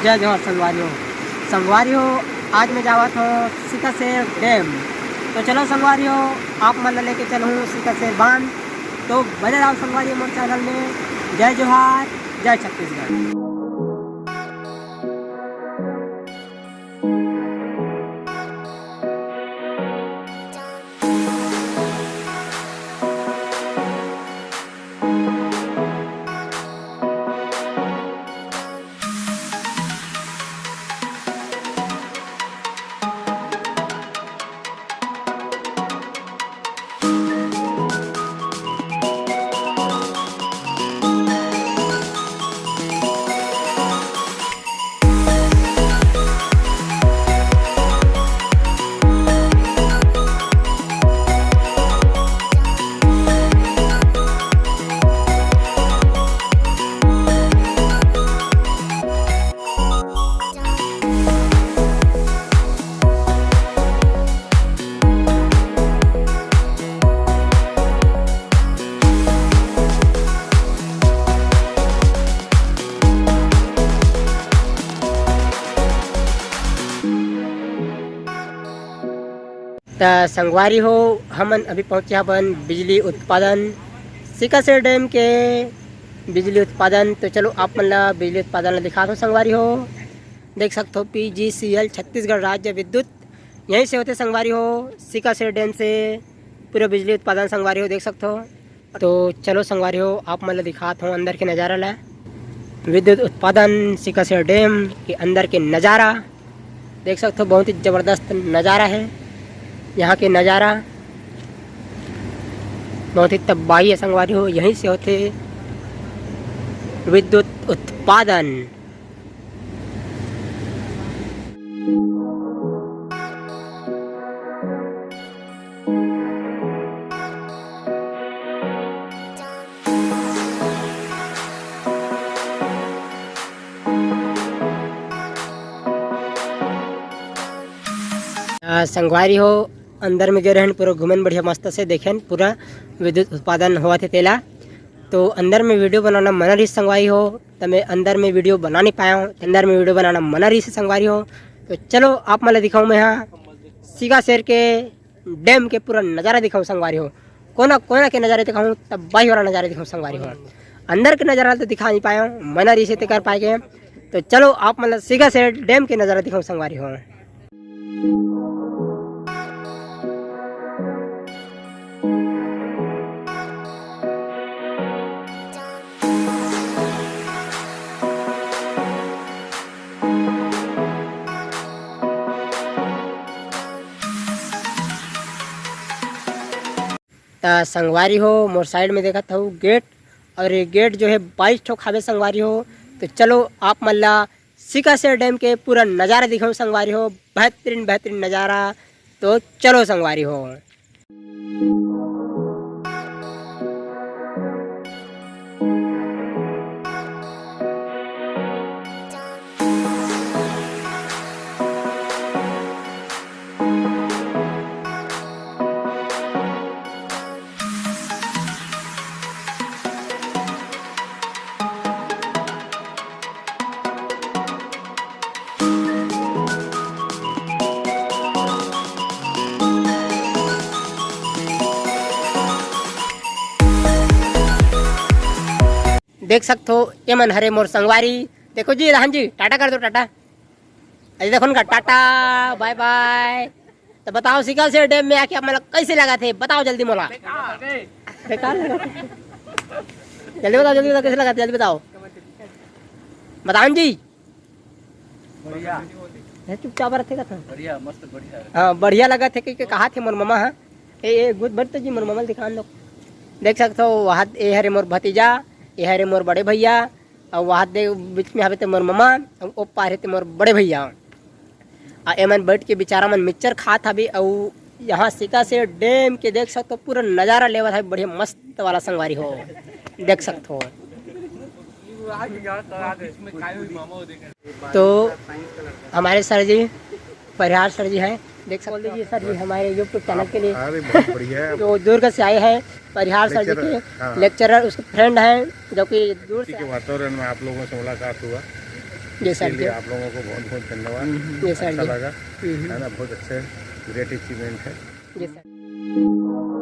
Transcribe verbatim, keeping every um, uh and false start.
जय जोहार संगवारी हो। संगवारी हो, आज मैं जावत हूँ सिकासेर डैम। तो चलो संगवारी हो, आप मन ला लेके चलहूँ सिकासेर बांध। तो बने रहो संगवारी हो मोर चैनल में। जय जोहार, जय छत्तीसगढ़। त संगवारी हो, हमन अभी पहुँचे हवन बिजली उत्पादन, सिकासेर डैम के बिजली उत्पादन। तो चलो आप मन ला बिजली उत्पादन ला दिखात हो संगवारी हो। देख सकत हो P G C L, Chhattisgarh राज्य विद्युत, यहीं से होथे संगवारी हो। सिकासेर डैम से पूरा बिजली उत्पादन संगवारी हो देख सकत हो। तो चलो संगवारी हो, आप मन ला दिखात हो अंदर के नज़ारा ला। विद्युत उत्पादन सिकासेर डैम के अंदर के नज़ारा देख सकत हो, बहुत ही जबरदस्त नज़ारा है यहाँ के नज़ारा। बहुत ही तबाही है संगवारी हो, यहीं से होथे विद्युत उत्पादन। आ, संगवारी हो, अंदर में गे रहन, पूरा घूमन बढ़िया मस्त से देखेन, पूरा विद्युत उत्पादन होवत हे तेला। तो अंदर में वीडियो बनाना मना रहिस संगवारी हो, त मैं अंदर में वीडियो बना नहीं पाया हूँ। अंदर में वीडियो बनाना मना रहिस संगवारी हो। तो चलो आप मन ला दिखाऊँ मैं यहाँ सिकासेर के डैम के पूरा नज़ारा दिखाऊँ संगवारी हो। कोना कोना के नज़ारे दिखाऊँ, तबाही वाला नज़ारा दिखाऊँ संगवारी हो। अंदर के नज़ारा तो दिखा नहीं पाया हूँ, मना रहिस ते कर पाए के। तो चलो आप मन ला सिकासेर डैम के नज़ारा दिखाऊँ संगवारी हो। त संगवारी हो, मोर साइड में देखत हव गेट, और ये गेट जो है बाईस ठोक हावे संगवारी हो। तो चलो आप मन ला सिकासेर डैम के पूरा नज़ारा दिखाऊँ संगवारी हो, बेहतरीन बेहतरीन नज़ारा। तो चलो संगवारी हो। देख सकथो, ये मन हरे मोर संगवारी। देखो जी, राहन जी, टाटा कर दो, टाटा। अरे देखो ना, टाटा, बाय बाय। तो बताओ, सिकासेर डैम में आके आप मतलब कैसे लगा थे? बताओ जल्दी मोला। बेकार लगा। जल्दी बताओ, जल्दी बताओ, कैसे लगा थे? जल्दी बताओ। बताओ जी। बढ़िया। ये चुपचाप रखे का था। बढ़िया, मस्त बढ़िया। हाँ, बढ़िया लगा थे कि, कि कहा थे मोर ममा, हाँ। ए, ए, गुद बढ़ तो जी मोर ममा दिखान दो। देख सकते हो, वहाँ ए हरे मोर भतीजा, ए हरे मोर बड़े भैया, और वहाँ दे बीच में हवे ते मोर ममा, और ओ पार हे ते मोर बड़े भैया। आ एमन बैठ के बेचारा मन मिक्सचर खात हवे, अउ यहाँ सिकासेर डैम के देख सकते हो, पूरा नज़ारा लेवत हवे, बढ़िया मस्त वाला संगवारी हो, देख सकते हो। तो हमारे सर जी, परिहार सर जी हैं, देख सकते हो। बोल दीजिए सर जी, हमारे YouTube चैनल के लिए। अरे, बहुत बढ़िया है। जो दुर्ग से आए हैं, परिहार सर जी लेक्चरर, के हाँ। लेक्चरर, उसके फ्रेंड हैं, जो कि दूर से के वातावरण में आप लोगों से मुलाकात हुआ। जी सर इसके लिए जी। आप लोगों को बहुत बहुत धन्यवाद। जी सर अच्छा जी। लगा, हम्म, है ना, बहुत अच्छे, ग्रेट अचीवमेंट है। जी सर।